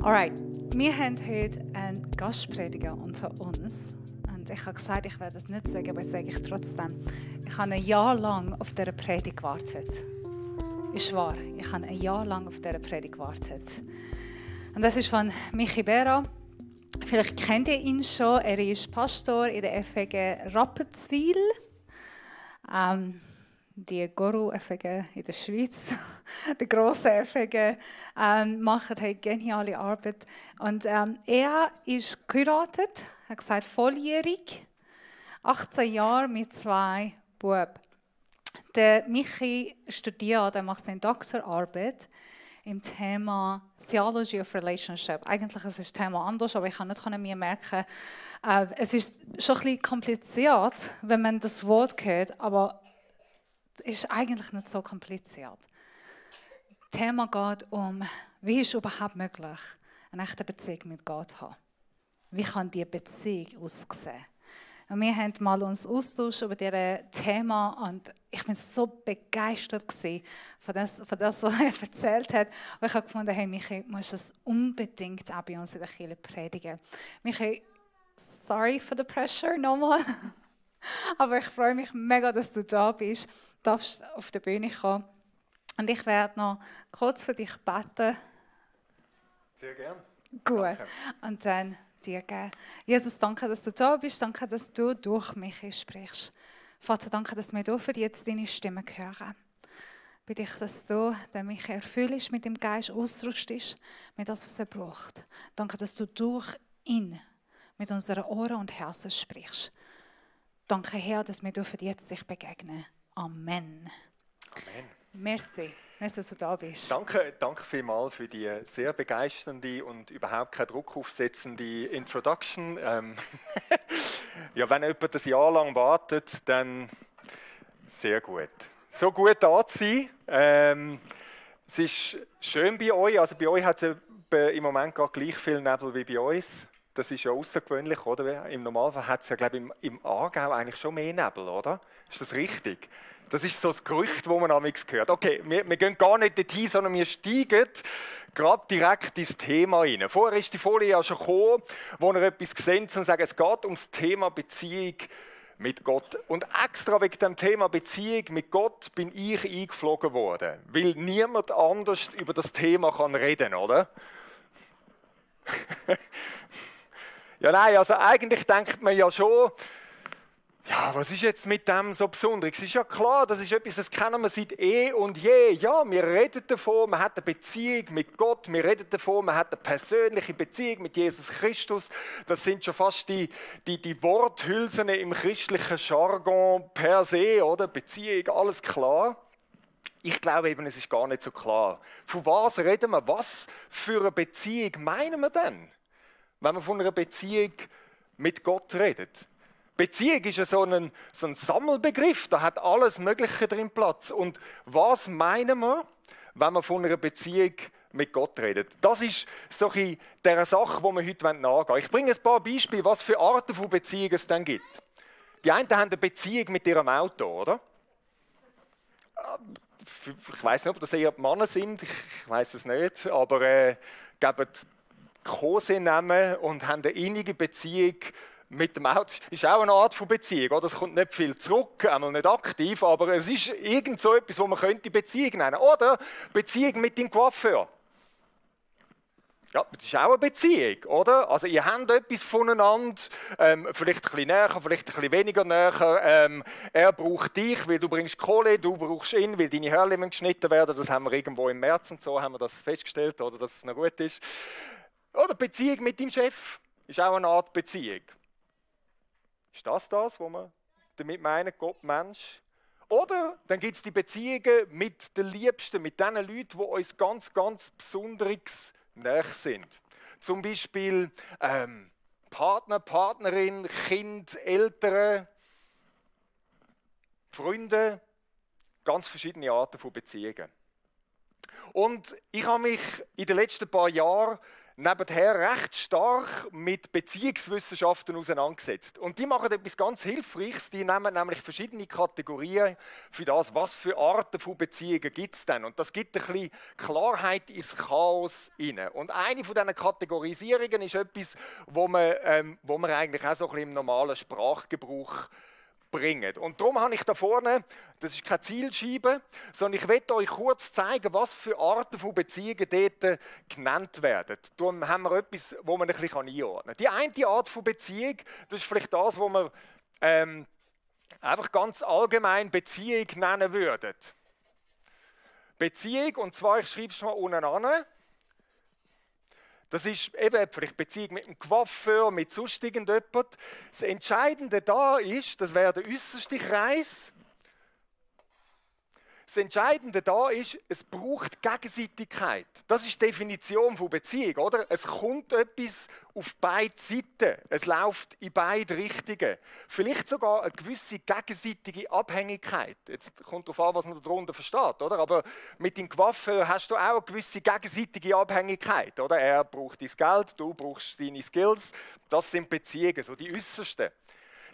Alright, wir haben heute einen Gastprediger unter uns. Und ich habe gesagt, ich werde es nicht sagen, aber das sage ich trotzdem. Ich habe ein Jahr lang auf diese Predigt gewartet. Ist wahr, ich habe ein Jahr lang auf diese Predigt gewartet. Und das ist von Michi Bera. Vielleicht kennt ihr ihn schon. Er ist Pastor in der FEG Rapperswil. Die Guru-FEG in der Schweiz, die grossen FEG, machen eine geniale Arbeit. Und er ist geheiratet, hat gesagt, volljährig, 18 Jahre mit 2 Buben. Der Michi studiert, er macht seine Doktorarbeit im Thema Theology of Relationship. Eigentlich ist das Thema anders, aber ich kann nicht mir merken, es ist schon ein bisschen kompliziert, wenn man das Wort hört, aber es ist eigentlich nicht so kompliziert. Das Thema geht um, wie ist es überhaupt möglich, eine echte Beziehung mit Gott zu haben? Wie kann diese Beziehung aussehen? Und wir haben mal uns austauscht über dieses Thema und ich bin so begeistert von das, was er erzählt hat. Und ich habe gefunden, hey Michi, du musst das unbedingt auch bei uns in der Kirche predigen. Michi, sorry for the pressure nochmal. Aber ich freue mich mega, dass du da bist. Du darfst auf die Bühne kommen. Und ich werde noch kurz für dich beten. Sehr gerne. Gut. Danke. Und dann dir geben. Jesus, danke, dass du da bist. Danke, dass du durch mich sprichst. Vater, danke, dass wir dürfen jetzt deine Stimme hören. Ich bitte dich, dass du mich erfüllst mit dem Geist, ausrüstest mit das, was er braucht. Danke, dass du durch ihn mit unseren Ohren und Herzen sprichst. Danke, Herr, dass wir jetzt dich begegnen. Amen. Amen. Merci, dass du da bist. Danke vielmals für die sehr begeisternde und überhaupt keinen Druck aufsetzende Introduction. Ja, wenn jemand ein Jahr lang wartet, dann sehr gut. So gut da zu sein. Es ist schön bei euch. Also bei euch hat es im Moment gerade gleich viel Nebel wie bei uns. Das ist ja außergewöhnlich, oder? Im Normalfall hat es ja, glaube ich, im Aargau eigentlich schon mehr Nebel, oder? Ist das richtig? Das ist so das Gerücht, das man amigs hört. Okay, wir gehen gar nicht dorthin, sondern wir steigen gerade direkt ins Thema rein. Vorher ist die Folie ja schon gekommen, wo wir etwas gesehen und sagen, es geht ums Thema Beziehung mit Gott. Und extra wegen dem Thema Beziehung mit Gott bin ich eingeflogen worden, weil niemand anders über das Thema kann reden, oder? Ja, nein, also eigentlich denkt man ja schon, ja, was ist jetzt mit dem so besonders? Es ist ja klar, das ist etwas, das kennen wir seit eh und je. Ja, wir reden davon, man hat eine Beziehung mit Gott, wir reden davon, man hat eine persönliche Beziehung mit Jesus Christus. Das sind schon fast die Worthülsen im christlichen Jargon per se, oder? Beziehung, alles klar. Ich glaube eben, es ist gar nicht so klar. Von was reden wir? Was für eine Beziehung meinen wir denn, wenn wir von einer Beziehung mit Gott reden? Beziehung ist ja so ein Sammelbegriff, da hat alles Mögliche drin Platz. Und was meinen wir, wenn wir von einer Beziehung mit Gott reden? Das ist so ein der Sache, die wir heute nachgehen wollen. Ich bringe ein paar Beispiele, was für Arten von Beziehungen es dann gibt. Die einen haben eine Beziehung mit ihrem Auto, oder? Ich weiß nicht, ob das eher Männer sind, ich weiß es nicht, aber geben Kosenamen und haben eine innige Beziehung mit dem Auto. Das ist auch eine Art von Beziehung, oder? Es kommt nicht viel zurück, einmal nicht aktiv, aber es ist irgend so etwas, was man könnte Beziehung nennen. Oder Beziehung mit dem Coiffeur. Ja, das ist auch eine Beziehung, oder? Also ihr habt etwas voneinander, vielleicht ein bisschen näher, vielleicht ein bisschen weniger näher. Er braucht dich, weil du bringst Kohle, du brauchst ihn, weil deine Haare geschnitten werden. Das haben wir irgendwo im März und so haben wir das festgestellt, oder, dass es noch gut ist. Oder Beziehung mit dem Chef ist auch eine Art Beziehung. Ist das, was wir damit meinen, Gott, Mensch? Oder dann gibt es die Beziehungen mit den Liebsten, mit den Leuten, die uns ganz, ganz besonders nahe sind. Zum Beispiel Partner, Partnerin, Kind, Eltern, Freunde, ganz verschiedene Arten von Beziehungen. Und ich habe mich in den letzten paar Jahren nebenher recht stark mit Beziehungswissenschaften auseinandergesetzt. Und die machen etwas ganz Hilfreiches. Die nehmen nämlich verschiedene Kategorien für das, was für Arten von Beziehungen gibt es denn. Und das gibt ein bisschen Klarheit ins Chaos rein. Und eine von diesen Kategorisierungen ist etwas, wo man eigentlich auch so ein bisschen im normalen Sprachgebrauch bringen. Und darum habe ich da vorne, das ist keine Zielscheibe, sondern ich möchte euch kurz zeigen, was für Arten von Beziehungen dort genannt werden. Darum haben wir etwas, wo man ein bisschen einordnen kann. Die eine Art von Beziehung, das ist vielleicht das, was wir einfach ganz allgemein Beziehung nennen würden. Beziehung, und zwar, ich schreibe es mal unten an. Das ist eben vielleicht Beziehung mit einem Coiffeur, mit sonst irgendjemandem. Das Entscheidende da ist, das wäre der äußerste Kreis. Das Entscheidende da ist, es braucht Gegenseitigkeit. Das ist die Definition von Beziehung, oder? Es kommt etwas auf beide Seiten. Es läuft in beide Richtungen. Vielleicht sogar eine gewisse gegenseitige Abhängigkeit. Jetzt kommt darauf an, was man darunter versteht, oder? Aber mit dem Coiffeur hast du auch eine gewisse gegenseitige Abhängigkeit, oder? Er braucht dein Geld, du brauchst seine Skills. Das sind Beziehungen, so die äußersten.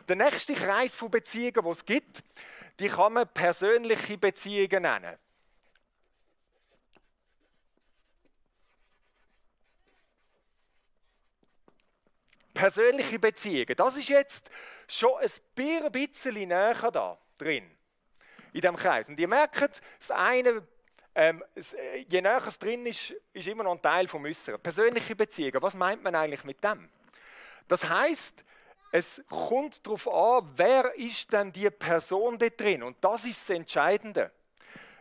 Der nächste Kreis von Beziehungen, die es gibt, die kann man persönliche Beziehungen nennen. Persönliche Beziehungen, das ist jetzt schon ein bisschen näher da drin, in diesem Kreis. Und ihr merkt, das eine, je näher es drin ist, ist immer noch ein Teil vom Äußeren. Persönliche Beziehungen, was meint man eigentlich mit dem? Das heisst, es kommt darauf an, wer ist denn die Person da drin? Und das ist das Entscheidende.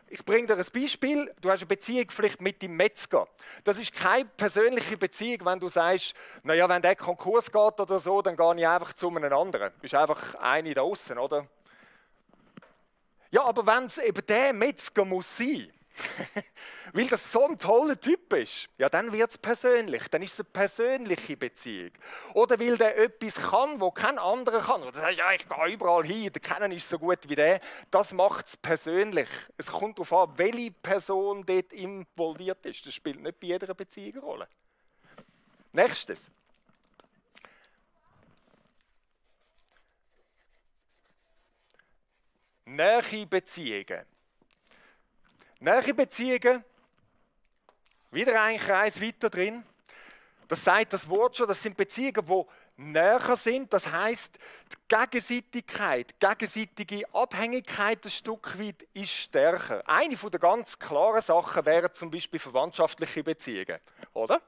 Ich bringe dir ein Beispiel. Du hast eine Beziehung vielleicht mit dem Metzger. Das ist keine persönliche Beziehung, wenn du sagst, naja, wenn der Konkurs geht oder so, dann gehe ich einfach zu einem anderen. Du bist einfach eine da außen, oder? Ja, aber wenn es eben der Metzger muss sein, weil das so ein toller Typ ist, ja, dann wird es persönlich, dann ist es eine persönliche Beziehung. Oder weil der etwas kann, wo kein anderer kann. Oder sagst, ja, ich gehe überall hin, der kennen ist so gut wie der. Das macht es persönlich. Es kommt darauf an, welche Person dort involviert ist. Das spielt nicht bei jeder Beziehung eine Rolle. Nächstes. Nähe Beziehungen. Nähe Beziehungen, wieder ein Kreis weiter drin. Das sagt das Wort schon, das sind Beziehungen, die näher sind. Das heisst, die Gegenseitigkeit, die gegenseitige Abhängigkeit ein Stück weit ist stärker. Eine der ganz klaren Sachen wären zum Beispiel verwandtschaftliche Beziehungen, oder?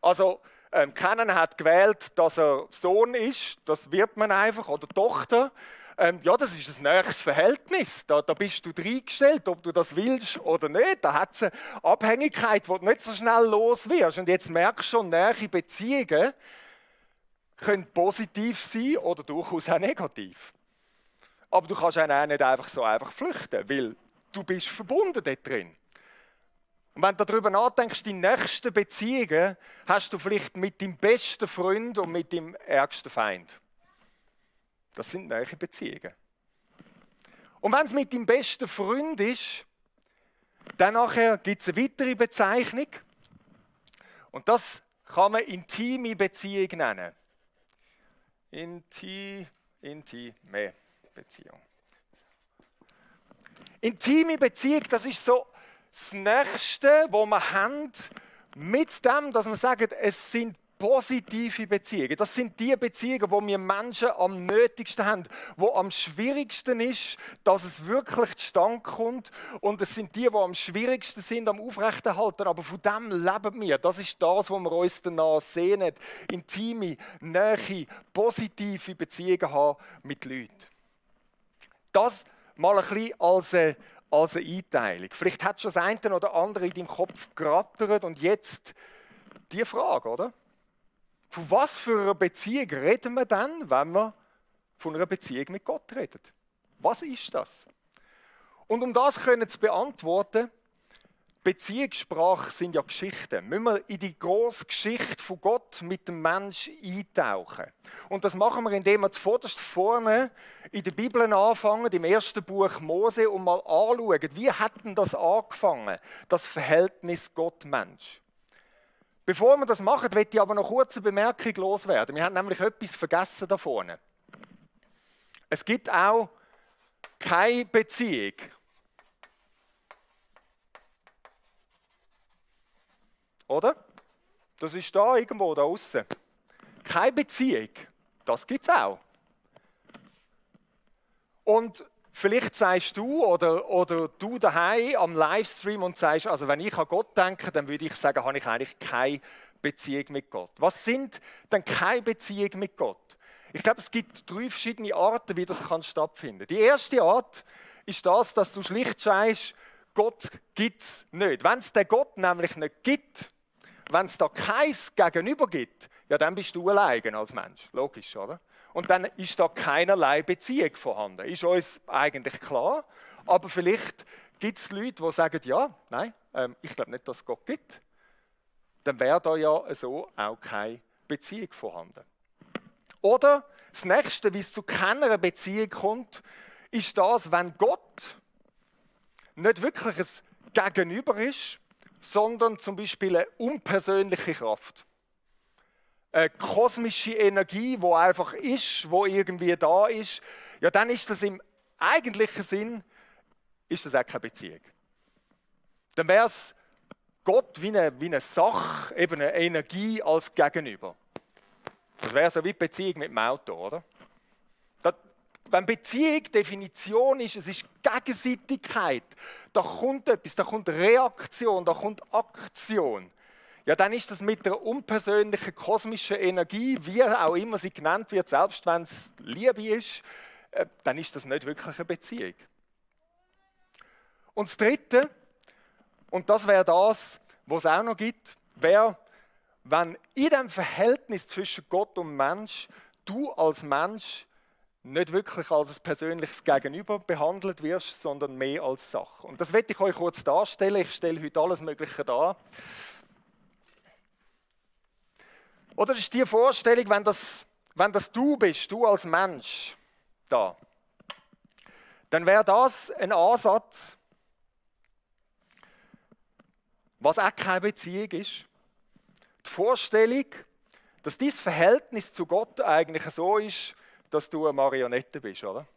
Also, Kenan hat gewählt, dass er Sohn ist, das wird man einfach, oder Tochter. Ja, das ist ein näheres Verhältnis. Da bist du reingestellt, ob du das willst oder nicht. Da hat es eine Abhängigkeit, wo du nicht so schnell los wirst. Und jetzt merkst du schon, nähere Beziehungen können positiv sein oder durchaus auch negativ. Aber du kannst auch nicht einfach flüchten, weil du bist verbunden dort drin. Und wenn du darüber nachdenkst, die nächsten Beziehungen hast du vielleicht mit deinem besten Freund und mit deinem ärgsten Feind. Das sind nahe Beziehungen. Und wenn es mit deinem besten Freund ist, dann nachher gibt es eine weitere Bezeichnung. Und das kann man intime Beziehung nennen. Intime Beziehung. Intime Beziehung, das ist so das Nächste, was wir haben, mit dem, dass wir sagen, es sind positive Beziehungen. Das sind die Beziehungen, die wir Menschen am nötigsten haben, wo am schwierigsten ist, dass es wirklich zustande kommt. Und es sind die am schwierigsten sind, am Aufrechterhalten. Aber von dem leben wir. Das ist das, wo wir uns danach sehnen. Intime, nahe, positive Beziehungen haben mit Leuten. Das mal ein bisschen als eine Einteilung. Vielleicht hat schon das eine oder andere in deinem Kopf gerattert und jetzt die Frage, oder? Von was für einer Beziehung reden wir dann, wenn wir von einer Beziehung mit Gott reden? Was ist das? Und um das zu beantworten, Beziehungssprache sind ja Geschichten. Müssen wir in die grosse Geschichte von Gott mit dem Menschen eintauchen. Und das machen wir, indem wir zuvorderst vorne in der Bibel anfangen, im ersten Buch Mose, und mal anschauen, wie hat denn das angefangen, das Verhältnis Gott-Mensch. Bevor wir das machen, möchte ich aber noch kurz eine Bemerkung loswerden. Wir haben nämlich etwas vergessen da vorne. Es gibt auch keine Beziehung. Oder? Das ist da irgendwo da außen. Keine Beziehung. Das gibt es auch. Und vielleicht sagst du oder du daheim am Livestream und sagst, also wenn ich an Gott denke, dann würde ich sagen, habe ich eigentlich keine Beziehung mit Gott. Was sind denn keine Beziehung mit Gott? Ich glaube, es gibt 3 verschiedene Arten, wie das stattfinden kann. Die erste Art ist das, dass du schlicht sagst, Gott gibt es nicht. Wenn es den Gott nämlich nicht gibt, wenn es da keins Gegenüber gibt, ja, dann bist du alleine als Mensch. Logisch, oder? Und dann ist da keinerlei Beziehung vorhanden. Ist uns eigentlich klar. Aber vielleicht gibt es Leute, die sagen, ja, nein, ich glaube nicht, dass es Gott gibt. Dann wäre da ja so auch keine Beziehung vorhanden. Oder das Nächste, wie es zu keiner Beziehung kommt, ist das, wenn Gott nicht wirklich ein Gegenüber ist, sondern zum Beispiel eine unpersönliche Kraft. Eine kosmische Energie, die einfach ist, die irgendwie da ist, ja, dann ist das im eigentlichen Sinn ist das auch keine Beziehung. Dann wäre es Gott wie eine Sache, eben eine Energie als Gegenüber. Das wäre so wie die Beziehung mit dem Auto, oder? Wenn Beziehung Definition ist, es ist Gegenseitigkeit, da kommt etwas, da kommt Reaktion, da kommt Aktion. Ja, dann ist das mit der unpersönlichen kosmischen Energie, wie auch immer sie genannt wird, selbst wenn es Liebe ist, dann ist das nicht wirklich eine Beziehung. Und das Dritte, und das wäre das, was es auch noch gibt, wäre, wenn in dem Verhältnis zwischen Gott und Mensch, du als Mensch nicht wirklich als ein persönliches Gegenüber behandelt wirst, sondern mehr als Sache. Und das werde ich euch kurz darstellen. Ich stelle heute alles Mögliche dar. Oder das ist die Vorstellung, wenn das du bist, du als Mensch, da, dann wäre das ein Ansatz, was auch keine Beziehung ist. Die Vorstellung, dass dieses Verhältnis zu Gott eigentlich so ist, dass du eine Marionette bist, oder?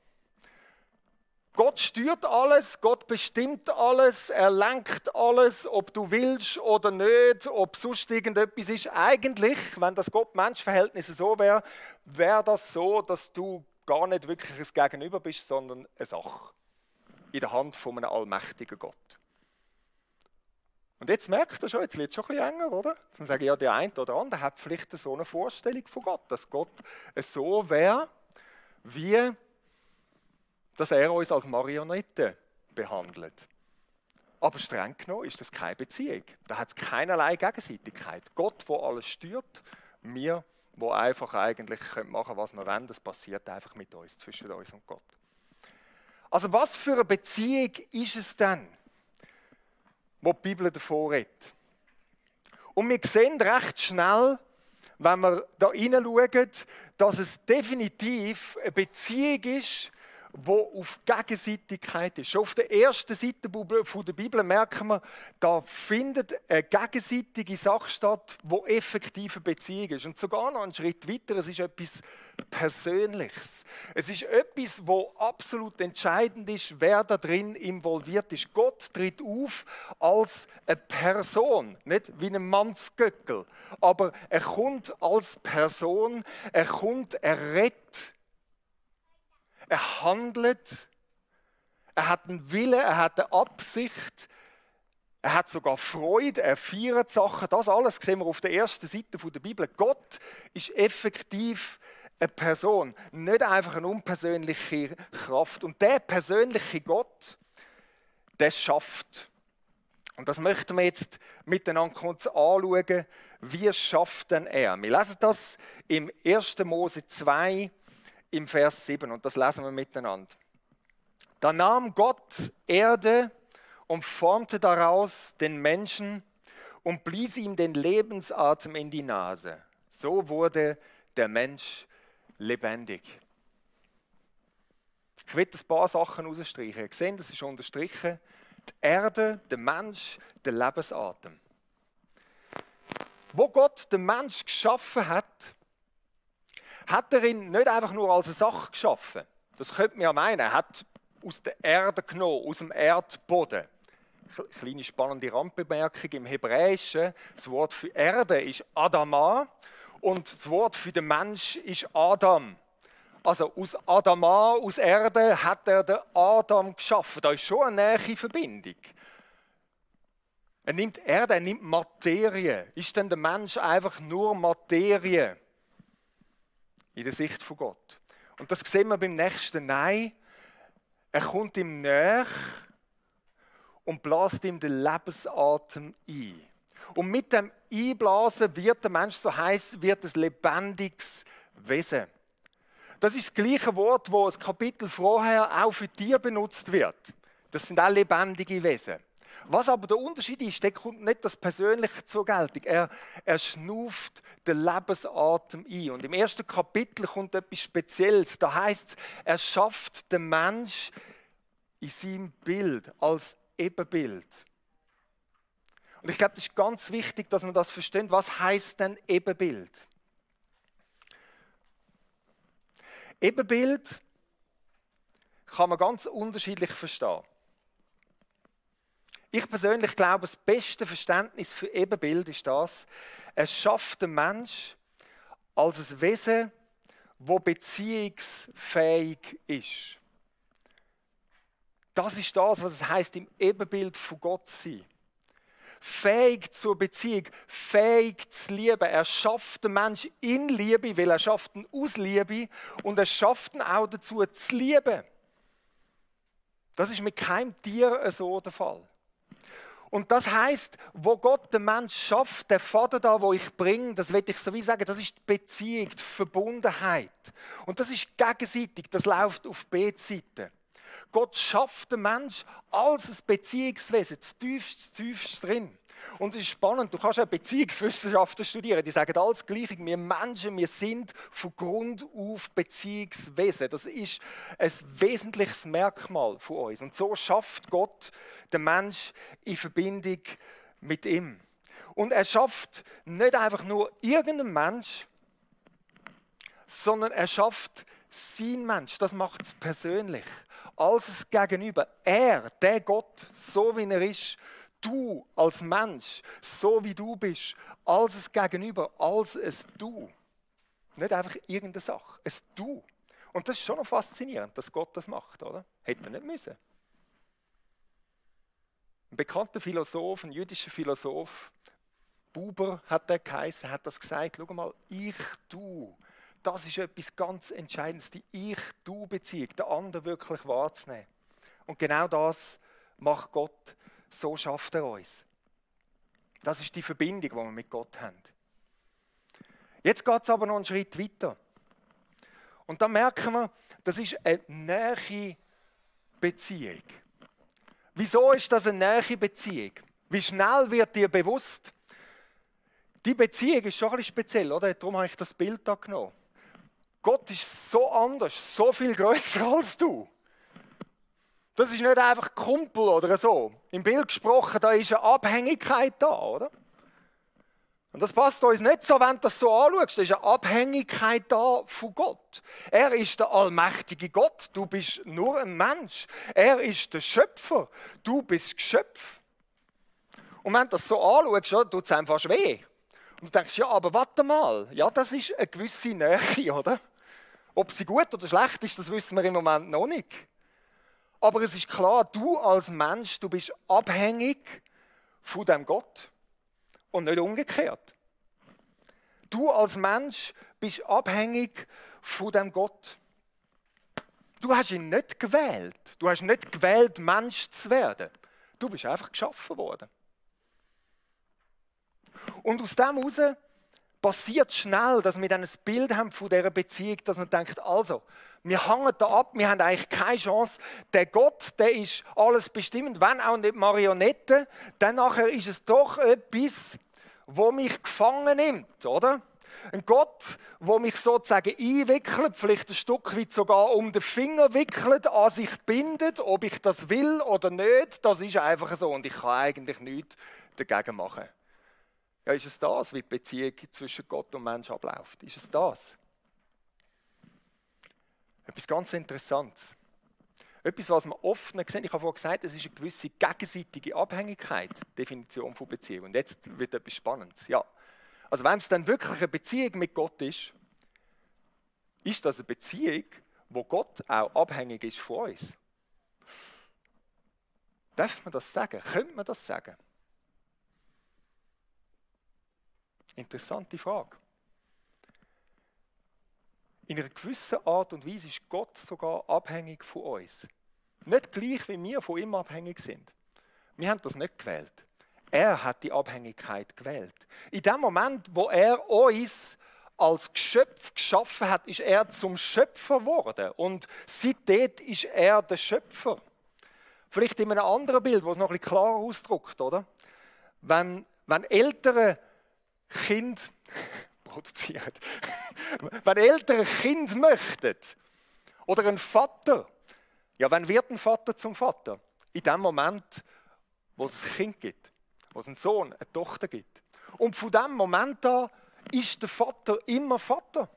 Gott steuert alles, Gott bestimmt alles, er lenkt alles, ob du willst oder nicht, ob sonst irgendetwas ist. Eigentlich, wenn das Gott-Mensch-Verhältnis so wäre, wäre das so, dass du gar nicht wirklich ein Gegenüber bist, sondern eine Sache in der Hand von einem allmächtigen Gott. Und jetzt merkt ihr schon, jetzt wird es schon ein bisschen enger, oder? Zum sagen, ja, der eine oder andere hat vielleicht so eine Vorstellung von Gott, dass Gott so wäre, wie dass er uns als Marionette behandelt. Aber streng genommen ist das keine Beziehung. Da hat es keinerlei Gegenseitigkeit. Gott, der alles steuert, wir, die einfach eigentlich machen können, was wir wollen, das passiert einfach mit uns, zwischen uns und Gott. Also was für eine Beziehung ist es denn, wo die Bibel davon redet? Und wir sehen recht schnell, wenn wir da hineinschauen, dass es definitiv eine Beziehung ist, die auf Gegenseitigkeit ist. Schon auf der ersten Seite der Bibel merken wir, da findet eine gegenseitige Sache statt, die effektiv eine Beziehung ist. Und sogar noch einen Schritt weiter, es ist etwas Persönliches. Es ist etwas, wo absolut entscheidend ist, wer da drin involviert ist. Gott tritt auf als eine Person, nicht wie ein Mannsgöckel, aber er kommt als Person, er rettet. Er handelt, er hat einen Willen, er hat eine Absicht, er hat sogar Freude, er feiert Sachen. Das alles sehen wir auf der ersten Seite der Bibel. Gott ist effektiv eine Person, nicht einfach eine unpersönliche Kraft. Und der persönliche Gott, der schafft. Und das möchten wir jetzt miteinander kurz anschauen. Wie schafft denn er? Wir lesen das im 1. Mose 2, im Vers 7, und das lesen wir miteinander. Da nahm Gott Erde und formte daraus den Menschen und blies ihm den Lebensatem in die Nase. So wurde der Mensch lebendig. Ich will ein paar Sachen herausstreichen. Ihr seht, das ist unterstrichen. Die Erde, der Mensch, der Lebensatem. Wo Gott den Mensch geschaffen hat, hat er ihn nicht einfach nur als eine Sache geschaffen. Das könnte man ja meinen. Er hat aus der Erde genommen, aus dem Erdboden. Kleine spannende Randbemerkung im Hebräischen. Das Wort für Erde ist Adama und das Wort für den Mensch ist Adam. Also aus Adama, aus Erde, hat er den Adam geschaffen. Da ist schon eine nähere Verbindung. Er nimmt Erde, er nimmt Materie. Ist denn der Mensch einfach nur Materie in der Sicht von Gott? Und das sehen wir beim nächsten. Nein, er kommt ihm näher und bläst ihm den Lebensatem ein. Und mit dem Einblasen wird der Mensch, so heisst, wird ein lebendiges Wesen. Das ist das gleiche Wort, das das Kapitel vorher auch für Tiere benutzt wird. Das sind auch lebendige Wesen. Was aber der Unterschied ist, der kommt nicht das Persönliche zur Geltung. Er schnauft den Lebensatem ein. Und im ersten Kapitel kommt etwas Spezielles. Da heißt es, er schafft den Mensch in seinem Bild, als Ebenbild. Und ich glaube, das ist ganz wichtig, dass man das versteht. Was heißt denn Ebenbild? Ebenbild kann man ganz unterschiedlich verstehen. Ich persönlich glaube, das beste Verständnis für Ebenbild ist das: Es schafft den Mensch als ein Wesen, das beziehungsfähig ist. Das ist das, was es heisst, im Ebenbild von Gott zu sein. Fähig zur Beziehung, fähig zu lieben. Er schafft den Menschen in Liebe, weil er schafft ihn aus Liebe und er schafft ihn auch dazu zu lieben. Das ist mit keinem Tier so der Fall. Und das heisst, wo Gott den Menschen schafft, der Vater da, wo ich bringe, das will ich so wie sagen, das ist die Beziehung, die Verbundenheit. Und das ist gegenseitig, das läuft auf beide Seiten. Gott schafft den Mensch als ein Beziehungswesen, das tiefste drin. Und es ist spannend, du kannst auch Beziehungswissenschaften studieren, die sagen alles Gleiche. Wir Menschen, wir sind von Grund auf Beziehungswesen. Das ist ein wesentliches Merkmal von uns. Und so schafft Gott den Mensch in Verbindung mit ihm. Und er schafft nicht einfach nur irgendeinen Mensch, sondern er schafft sein Mensch. Das macht es persönlich. Als es Gegenüber. Er, der Gott, so wie er ist, du als Mensch, so wie du bist, als es Gegenüber, als es Du. Nicht einfach irgendeine Sache, es Du. Und das ist schon noch faszinierend, dass Gott das macht, oder? Hätte er nicht müssen. Ein bekannter Philosoph, ein jüdischer Philosoph, Buber hat der geheißen, hat das gesagt: Schau mal, ich, du. Das ist etwas ganz Entscheidendes, die Ich-Du-Beziehung, den anderen wirklich wahrzunehmen. Und genau das macht Gott, so schafft er uns. Das ist die Verbindung, die wir mit Gott haben. Jetzt geht es aber noch einen Schritt weiter. Und da merken wir, das ist eine nähe Beziehung. Wieso ist das eine nähe Beziehung? Wie schnell wird dir bewusst, die Beziehung ist schon ein bisschen speziell, oder? Darum habe ich das Bild da genommen. Gott ist so anders, so viel grösser als du. Das ist nicht einfach Kumpel oder so. Im Bild gesprochen, da ist eine Abhängigkeit da, oder? Und das passt uns nicht so, wenn du das so anschaust. Da ist eine Abhängigkeit da von Gott. Er ist der allmächtige Gott, du bist nur ein Mensch. Er ist der Schöpfer, du bist Geschöpf. Und wenn du das so anschaust, tut es einem fast weh. Und du denkst, ja, aber warte mal, ja, das ist eine gewisse Nähe, oder? Ob sie gut oder schlecht ist, das wissen wir im Moment noch nicht. Aber es ist klar, du als Mensch, du bist abhängig von dem Gott und nicht umgekehrt. Du als Mensch bist abhängig von dem Gott. Du hast ihn nicht gewählt. Du hast nicht gewählt, Mensch zu werden. Du bist einfach geschaffen worden. Und aus dem heraus passiert schnell, dass wir dann ein Bild haben von dieser Beziehung, dass man denkt, also, wir hängen da ab, wir haben eigentlich keine Chance. Der Gott, der ist alles bestimmend, wenn auch nicht Marionette, dann nachher ist es doch etwas, wo mich gefangen nimmt, oder? Ein Gott, der mich sozusagen einwickelt, vielleicht ein Stück weit sogar um den Finger wickelt, an sich bindet, ob ich das will oder nicht, das ist einfach so und ich kann eigentlich nichts dagegen machen. Ja, ist es das, wie die Beziehung zwischen Gott und Mensch abläuft? Ist es das? Etwas ganz Interessantes. Etwas, was wir oft nicht sehen, ich habe vorhin gesagt, es ist eine gewisse gegenseitige Abhängigkeit, Definition von Beziehung. Und jetzt wird etwas Spannendes. Ja. Also wenn es dann wirklich eine Beziehung mit Gott ist das eine Beziehung, wo Gott auch abhängig ist von uns? Darf man das sagen? Könnte man das sagen? Interessante Frage. In einer gewissen Art und Weise ist Gott sogar abhängig von uns. Nicht gleich wie wir von ihm abhängig sind. Wir haben das nicht gewählt. Er hat die Abhängigkeit gewählt. In dem Moment, wo er uns als Geschöpf geschaffen hat, ist er zum Schöpfer geworden. Und seitdem ist er der Schöpfer. Vielleicht in einem anderen Bild, das es noch ein bisschen klarer ausdrückt, oder? Wenn Eltern Kind produzieren, wenn Eltern ein Kind möchten, oder ein Vater, ja, wann wird ein Vater zum Vater? In dem Moment, wo es ein Kind gibt, wo es einen Sohn, eine Tochter gibt. Und von dem Moment an ist der Vater immer Vater.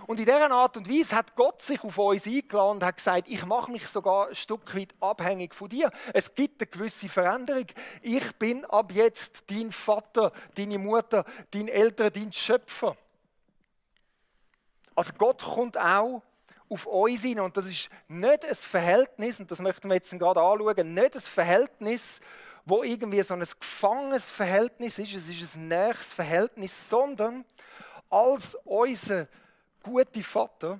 Und in dieser Art und Weise hat Gott sich auf uns eingeladen und hat gesagt, ich mache mich sogar ein Stück weit abhängig von dir. Es gibt eine gewisse Veränderung. Ich bin ab jetzt dein Vater, deine Mutter, dein Eltern, dein Schöpfer. Also Gott kommt auch auf uns hin und das ist nicht ein Verhältnis, und das möchten wir jetzt gerade anschauen, nicht ein Verhältnis, wo irgendwie so ein gefangenes Verhältnis ist, es ist ein näheres Verhältnis, sondern als unser guter Vater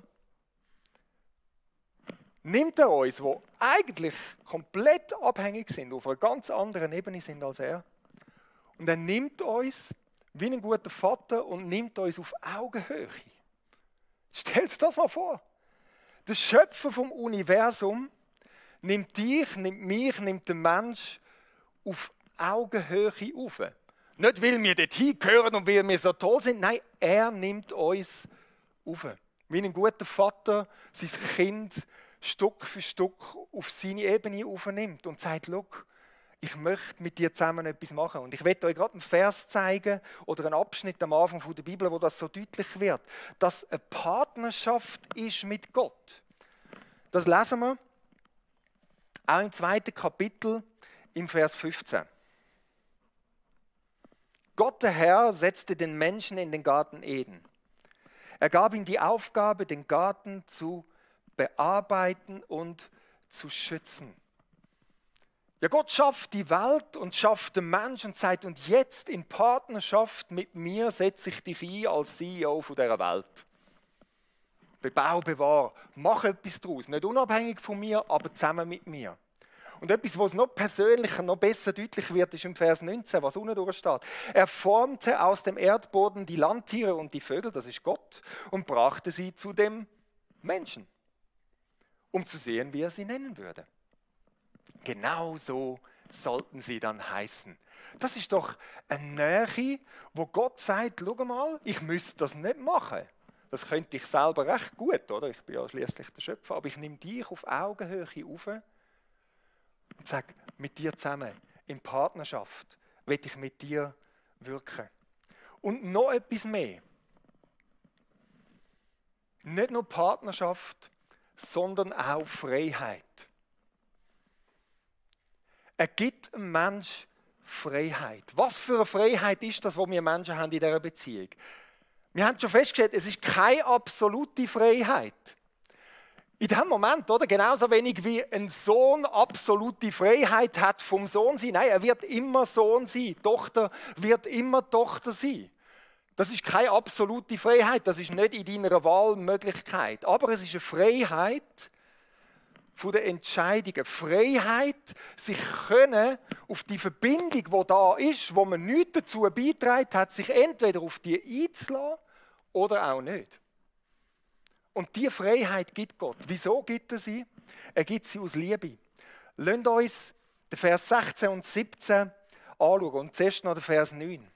nimmt er uns, die eigentlich komplett abhängig sind, auf einer ganz anderen Ebene sind als er, und er nimmt uns wie ein guter Vater und nimmt uns auf Augenhöhe. Stellt euch das mal vor. Der Schöpfer vom Universum nimmt dich, nimmt mich, nimmt den Mensch auf Augenhöhe auf. Nicht, weil wir dorthin gehören und weil wir so toll sind. Nein, er nimmt uns auf. Wie ein guter Vater sein Kind Stück für Stück auf seine Ebene aufnimmt und sagt, schau, ich möchte mit dir zusammen etwas machen. Und ich werde euch gerade einen Vers zeigen oder einen Abschnitt am Anfang der Bibel, wo das so deutlich wird, dass eine Partnerschaft ist mit Gott. Das lesen wir auch im 2. Kapitel im Vers 15. Gott, der Herr, setzte den Menschen in den Garten Eden. Er gab ihm die Aufgabe, den Garten zu bearbeiten und zu schützen. Ja, Gott schafft die Welt und schafft den Menschen und sagt, und jetzt in Partnerschaft mit mir setze ich dich ein als CEO von dieser Welt. Bebau, bewahr, mach etwas daraus. Nicht unabhängig von mir, aber zusammen mit mir. Und etwas, was noch persönlicher, noch besser deutlich wird, ist im Vers 19, was unten durch steht. Er formte aus dem Erdboden die Landtiere und die Vögel, das ist Gott, und brachte sie zu dem Menschen, um zu sehen, wie er sie nennen würde. Genau so sollten sie dann heißen. Das ist doch eine Nähe, wo Gott sagt, schau mal, ich müsste das nicht machen. Das könnte ich selber recht gut, oder? Ich bin ja schließlich der Schöpfer, aber ich nehme dich auf Augenhöhe auf und sage, mit dir zusammen, in Partnerschaft, will ich mit dir wirken. Und noch etwas mehr. Nicht nur Partnerschaft, sondern auch Freiheit. Er gibt einem Menschen Freiheit. Was für eine Freiheit ist das, was wir Menschen haben in dieser Beziehung? Wir haben schon festgestellt, es ist keine absolute Freiheit. In dem Moment, oder, genauso wenig wie ein Sohn absolute Freiheit hat vom Sohn sein. Nein, er wird immer Sohn sein. Die Tochter wird immer Tochter sein. Das ist keine absolute Freiheit, das ist nicht in deiner Wahlmöglichkeit. Aber es ist eine Freiheit von der Entscheidungen. Freiheit, sich können auf die Verbindung, die da ist, wo man nichts dazu beitragen hat, sich entweder auf die einzulassen oder auch nicht. Und diese Freiheit gibt Gott. Wieso gibt er sie? Er gibt sie aus Liebe. Lasst uns den Vers 16 und 17 anschauen und zuerst noch den Vers 9.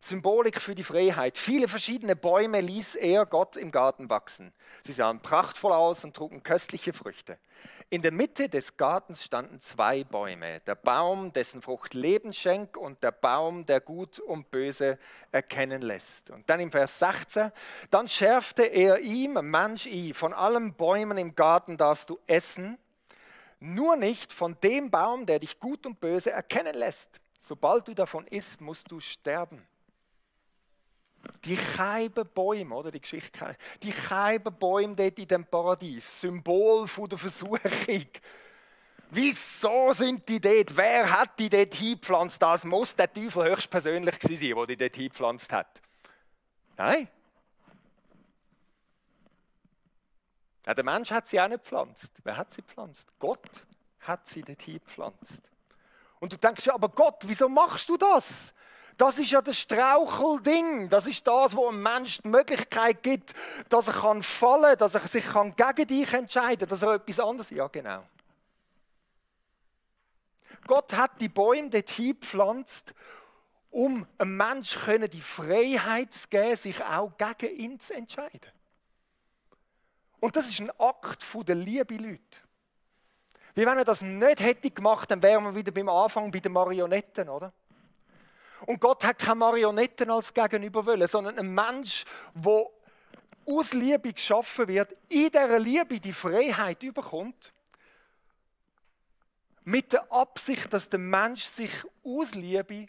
Symbolik für die Freiheit. Viele verschiedene Bäume ließ er Gott im Garten wachsen. Sie sahen prachtvoll aus und trugen köstliche Früchte. In der Mitte des Gartens standen 2 Bäume. Der Baum, dessen Frucht Leben schenkt, und der Baum, der Gut und Böse erkennen lässt. Und dann im Vers 16, dann schärfte er ihm, Mensch, von allen Bäumen im Garten darfst du essen, nur nicht von dem Baum, der dich gut und böse erkennen lässt. Sobald du davon isst, musst du sterben. Die Bäume, oder die Geschichte, die Bäume dort in dem Paradies, Symbol von der Versuchung. Wieso sind die dort? Wer hat die dort hingepflanzt? Das muss der Teufel höchstpersönlich gewesen sein, der die dort hingepflanzt hat. Nein. Ja, der Mensch hat sie auch nicht gepflanzt. Wer hat sie gepflanzt? Gott hat sie dort hingepflanzt. Und du denkst ja, aber Gott, wieso machst du das? Das ist ja das Strauchelding. Das ist das, wo einem Menschen die Möglichkeit gibt, dass er fallen kann, dass er sich gegen dich entscheiden kann, dass er etwas anderes... Ja, genau. Gott hat die Bäume dort hingepflanzt, um einem Menschen die Freiheit zu geben, sich auch gegen ihn zu entscheiden. Und das ist ein Akt der Liebe, Leute. Wie wenn er das nicht hätte gemacht, dann wären wir wieder beim Anfang bei den Marionetten, oder? Und Gott hat keine Marionetten als Gegenüber wollen, sondern ein Mensch, der aus Liebe geschaffen wird, in dieser Liebe die Freiheit überkommt, mit der Absicht, dass der Mensch sich aus Liebe,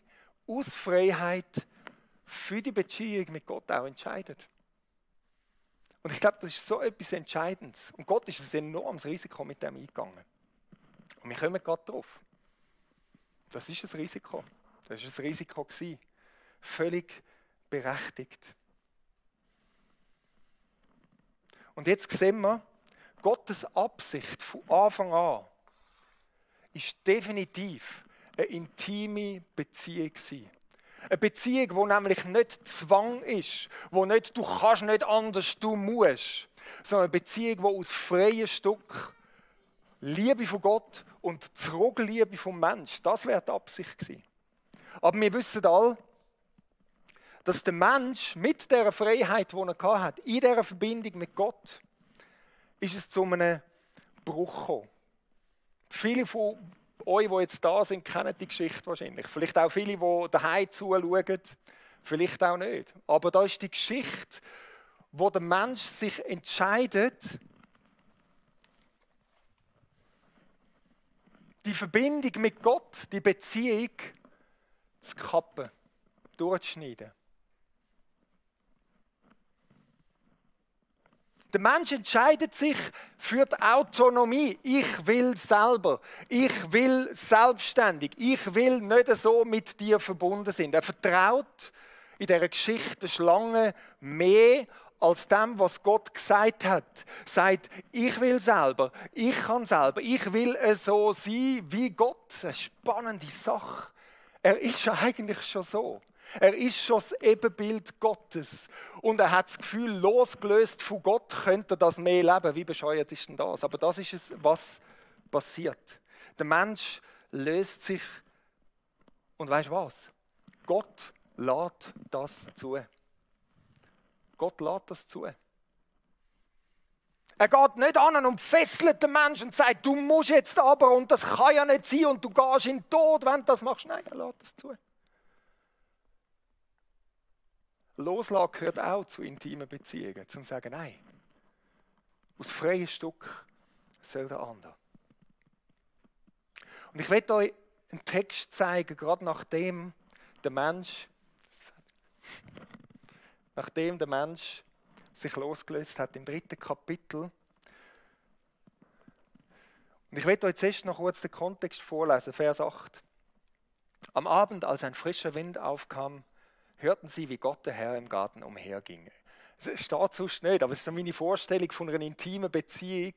aus Freiheit für die Beziehung mit Gott auch entscheidet. Und ich glaube, das ist so etwas Entscheidendes. Und Gott ist ein enormes Risiko mit dem eingegangen. Und wir kommen gerade drauf. Das ist ein Risiko. Das war ein Risiko. Völlig berechtigt. Und jetzt sehen wir, Gottes Absicht von Anfang an ist definitiv eine intime Beziehung gewesen. Eine Beziehung, die nämlich nicht Zwang ist, wo nicht du kannst nicht anders, du musst, sondern eine Beziehung, die aus freiem Stück Liebe von Gott und Zurückliebe vom Mensch, das wäre die Absicht gewesen. Aber wir wissen alle, dass der Mensch mit der Freiheit, die er hatte, in dieser Verbindung mit Gott, ist es zu einem Bruch gekommen. Viele von euch, die jetzt da sind, kennen die Geschichte wahrscheinlich. Vielleicht auch viele, die daheim zuschauen, vielleicht auch nicht. Aber da ist die Geschichte, wo der Mensch sich entscheidet, die Verbindung mit Gott, die Beziehung zu kappen, durchzuschneiden. Der Mensch entscheidet sich für die Autonomie. Ich will selber. Ich will selbstständig. Ich will nicht so mit dir verbunden sein. Er vertraut in dieser Geschichte der Schlange mehr als dem, was Gott gesagt hat. Er sagt, ich will selber, ich kann selber, ich will so sein wie Gott. Eine spannende Sache. Er ist ja eigentlich schon so. Er ist schon das Ebenbild Gottes. Und er hat das Gefühl, losgelöst von Gott könnte er das mehr leben. Wie bescheuert ist denn das? Aber das ist es, was passiert. Der Mensch löst sich. Und weißt du was? Gott lässt das zu. Gott lässt das zu. Er geht nicht an und fesselt den Menschen und sagt, du musst jetzt aber und das kann ja nicht sein und du gehst in den Tod, wenn du das machst. Nein, er lässt das zu. Loslassen gehört auch zu intimen Beziehungen, zum sagen, nein, aus freiem Stück soll der andere. Und ich werde euch einen Text zeigen, gerade nachdem der Mensch sich losgelöst hat, im 3. Kapitel. Und ich werde euch zuerst noch kurz den Kontext vorlesen, Vers 8. Am Abend, als ein frischer Wind aufkam, hörten sie, wie Gott der Herr im Garten umherging. Es steht sonst nicht, aber es ist so meine Vorstellung von einer intimen Beziehung.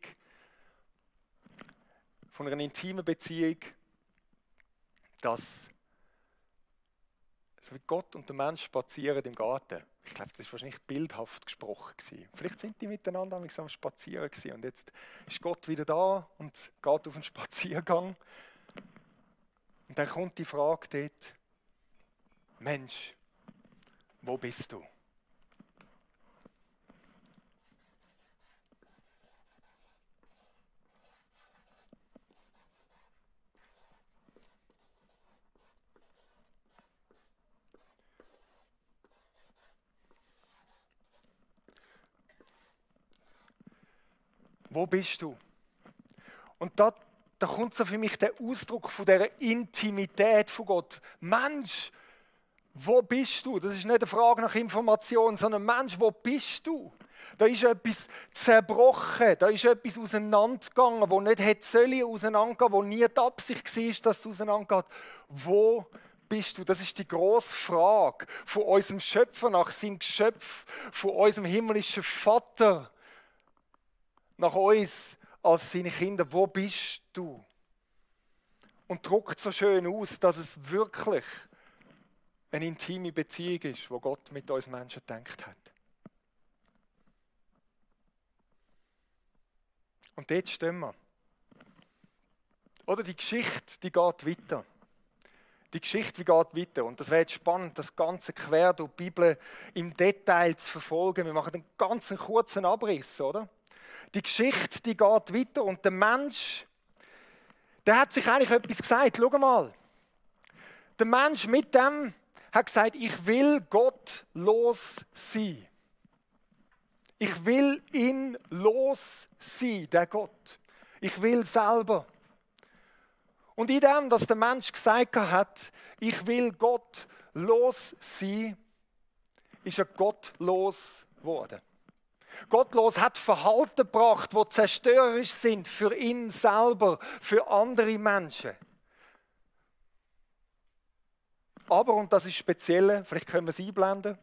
Dass so wie Gott und der Mensch spazieren im Garten. Ich glaube, das war wahrscheinlich bildhaft gesprochen gewesen. Vielleicht sind die miteinander am Spazieren gewesen. Und jetzt ist Gott wieder da und geht auf einen Spaziergang. Und dann kommt die Frage dort, Mensch, wo bist du? Wo bist du? Und da kommt so für mich der Ausdruck von dieser Intimität von Gott. Mensch, wo bist du? Das ist nicht eine Frage nach Information, sondern Mensch, wo bist du? Da ist etwas zerbrochen, da ist etwas auseinandergegangen, wo nicht hätte auseinandergehen, wo nie die Absicht war, dass es auseinandergeht. Wo bist du? Das ist die grosse Frage von unserem Schöpfer nach seinem Geschöpf, von unserem himmlischen Vater nach uns als seine Kinder. Wo bist du? Und drückt so schön aus, dass es wirklich eine intime Beziehung ist, die Gott mit uns Menschen gedacht hat. Und dort stehen wir. Oder die Geschichte, die geht weiter. Die Geschichte, die geht weiter. Und das wäre jetzt spannend, das Ganze quer durch die Bibel im Detail zu verfolgen. Wir machen einen ganz kurzen Abriss, oder? Die Geschichte, die geht weiter und der Mensch, der hat sich eigentlich etwas gesagt. Schau mal. Der Mensch mit dem hat gesagt, ich will Gott los sein. Ich will ihn los sein, der Gott. Ich will selber. Und in dem, dass der Mensch gesagt hat, ich will Gott los sein, ist er gottlos geworden. Gottlos hat Verhalten gebracht, die zerstörerisch sind für ihn selber, für andere Menschen. Aber, und das ist speziell, vielleicht können wir es einblenden,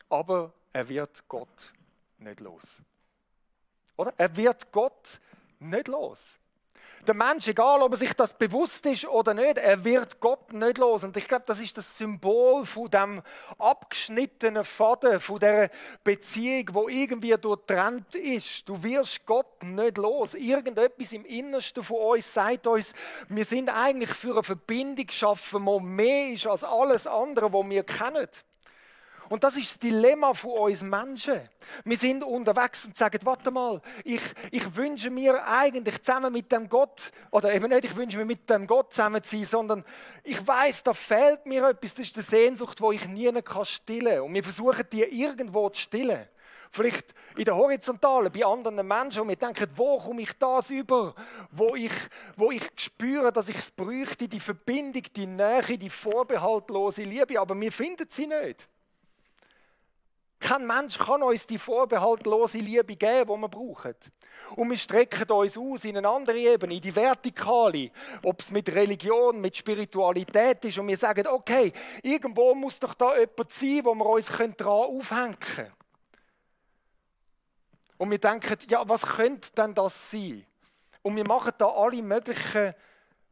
aber er wird Gott nicht los. Oder? Er wird Gott nicht los. Der Mensch, egal ob er sich das bewusst ist oder nicht, er wird Gott nicht los. Und ich glaube, das ist das Symbol von dem abgeschnittenen Faden, von dieser Beziehung, wo irgendwie durchtrennt ist. Du wirst Gott nicht los. Irgendetwas im Innersten von uns sagt uns, wir sind eigentlich für eine Verbindung geschaffen, die mehr ist als alles andere, was wir kennen. Und das ist das Dilemma von uns Menschen. Wir sind unterwegs und sagen, warte mal, ich wünsche mir eigentlich zusammen mit dem Gott, oder eben nicht, ich wünsche mir mit dem Gott zusammen zu sein, sondern ich weiß, da fehlt mir etwas, das ist die Sehnsucht, die ich nie stillen kann. Und wir versuchen, die irgendwo zu stillen. Vielleicht in der Horizontalen, bei anderen Menschen, und wir denken, wo komme ich das über? Wo ich spüre, dass ich es bräuchte, die Verbindung, die Nähe, die vorbehaltlose Liebe, aber wir finden sie nicht. Kein Mensch kann uns die vorbehaltlose Liebe geben, die wir brauchen. Und wir strecken uns aus in eine andere Ebene, in die Vertikale, ob es mit Religion, mit Spiritualität ist. Und wir sagen, okay, irgendwo muss doch da jemand sein, wo wir uns daran aufhängen können. Und wir denken, ja, was könnte denn das sein? Und wir machen da alle möglichen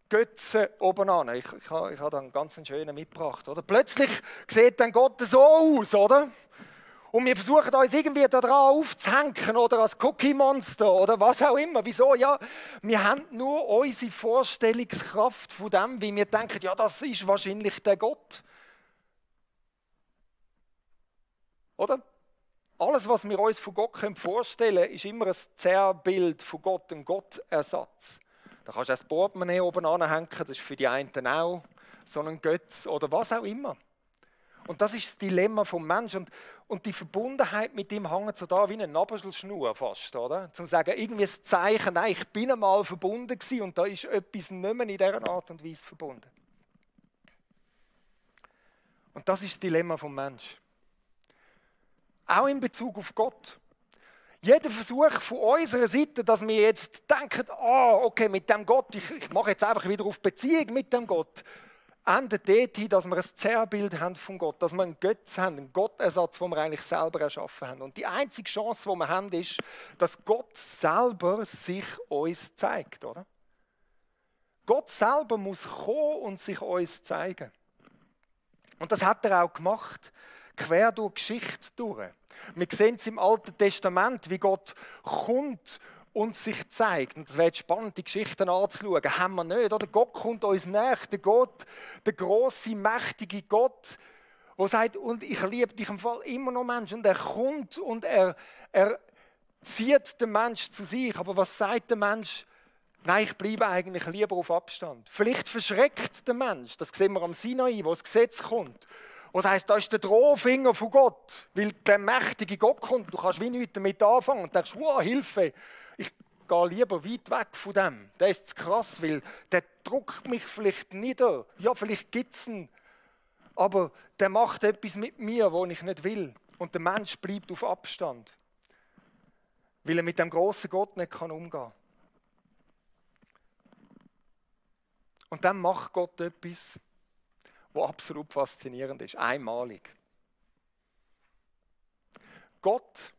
Götzen oben an. Ich habe da einen ganz schönen mitgebracht. Oder? Plötzlich sieht dann Gott so aus, oder? Und wir versuchen uns irgendwie daran aufzuhängen oder als Cookie-Monster oder was auch immer. Wieso? Ja, wir haben nur unsere Vorstellungskraft von dem, wie wir denken, ja, das ist wahrscheinlich der Gott. Oder? Alles, was wir uns von Gott vorstellen können, ist immer ein Zerrbild von Gott, ein Gottersatz. Da kannst du ein Portemonnaie oben anhängen, das ist für die einen auch so ein Götz oder was auch immer. Und das ist das Dilemma vom Menschen. Und die Verbundenheit mit ihm hängt so da wie eine Nabelschnur fast, oder? Zum sagen, irgendwie ein Zeichen, nein, ich bin einmal verbunden gewesen und da ist etwas nicht mehr in dieser Art und Weise verbunden. Und das ist das Dilemma vom Menschen. Auch in Bezug auf Gott. Jeder Versuch von unserer Seite, dass wir jetzt denken, okay, mit dem Gott, ich mache jetzt einfach wieder auf Beziehung mit dem Gott, endet dorthin, dass wir ein Zerrbild haben von Gott, dass wir einen Götz haben, einen Gottersatz, den wir eigentlich selber erschaffen haben. Und die einzige Chance, die wir haben, ist, dass Gott selber sich uns zeigt, oder? Gott selber muss kommen und sich uns zeigen. Und das hat er auch gemacht, quer durch die Geschichte durch. Wir sehen es im Alten Testament, wie Gott kommt und sich zeigt. Und es wäre spannend, die Geschichten anzuschauen. Haben wir nicht, oder? Gott kommt uns näher. Der Gott, der grosse, mächtige Gott, der sagt, und ich liebe dich im Fall immer noch, Mensch. Und er kommt und er zieht den Mensch zu sich. Aber was sagt der Mensch? Nein, ich bleibe eigentlich lieber auf Abstand. Vielleicht verschreckt der Mensch, das sehen wir am Sinai, wo das Gesetz kommt. Was heisst, da ist der Drohfinger von Gott, weil der mächtige Gott kommt. Du kannst wie nichts damit anfangen und denkst, wow, Hilfe. Ich gehe lieber weit weg von dem. Der ist zu krass, weil der drückt mich vielleicht nieder. Ja, vielleicht gibt es ihn. Aber der macht etwas mit mir, was ich nicht will. Und der Mensch bleibt auf Abstand. Weil er mit dem grossen Gott nicht umgehen kann. Und dann macht Gott etwas, was absolut faszinierend ist, einmalig. Gott,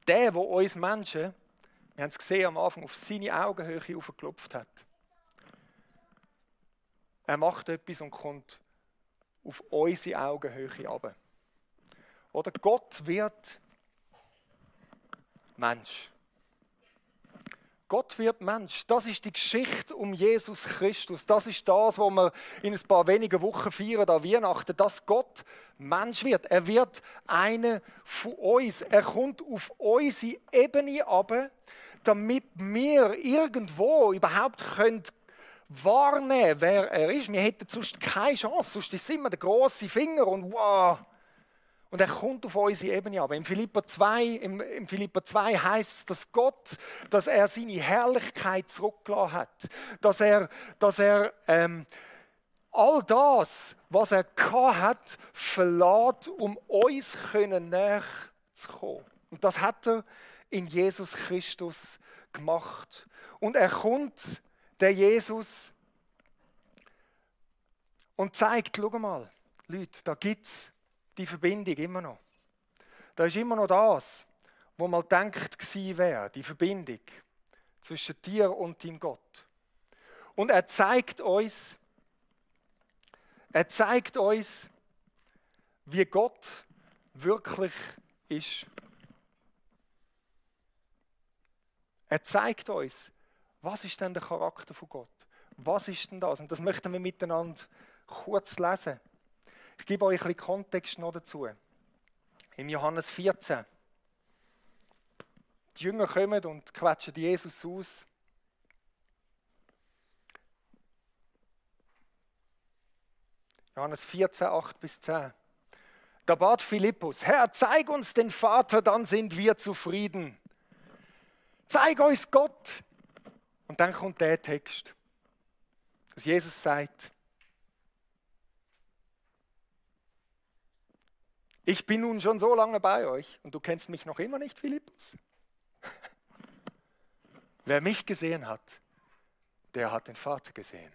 der uns Menschen, wir haben es gesehen am Anfang, auf seine Augenhöhe aufgeklopft hat. Er macht etwas und kommt auf unsere Augenhöhe runter. Oder Gott wird Mensch. Gott wird Mensch. Das ist die Geschichte um Jesus Christus. Das ist das, was wir in ein paar wenigen Wochen feiern, an Weihnachten, dass Gott Mensch wird. Er wird einer von uns. Er kommt auf unsere Ebene runter, damit wir irgendwo überhaupt wahrnehmen können, wer er ist. Wir hätten sonst keine Chance. Sonst ist es immer der grosse Finger und wow. Und er kommt auf unsere Ebene. Aber im Philipper 2 heißt es, dass Gott, dass er seine Herrlichkeit zurückgelassen hat. Dass er all das, was er hat, verlässt, um uns näher zu kommen. Und das hat er in Jesus Christus gemacht. Und er kommt, der Jesus, und zeigt, schau mal, Leute, da gibt es die Verbindung immer noch. Da ist immer noch das, wo man denkt gewesen wäre, die Verbindung zwischen dir und deinem Gott. Und er zeigt uns, wie Gott wirklich ist. Er zeigt uns, was ist denn der Charakter von Gott? Was ist denn das? Und das möchten wir miteinander kurz lesen. Ich gebe euch ein bisschen Kontext noch dazu. Im Johannes 14. Die Jünger kommen und quetschen Jesus aus. Johannes 14, 8-10. Da bat Philippus, Herr, zeig uns den Vater, dann sind wir zufrieden. Zeig uns Gott. Und dann kommt der Text, dass Jesus sagt, ich bin nun schon so lange bei euch und du kennst mich noch immer nicht, Philippus. Wer mich gesehen hat, der hat den Vater gesehen.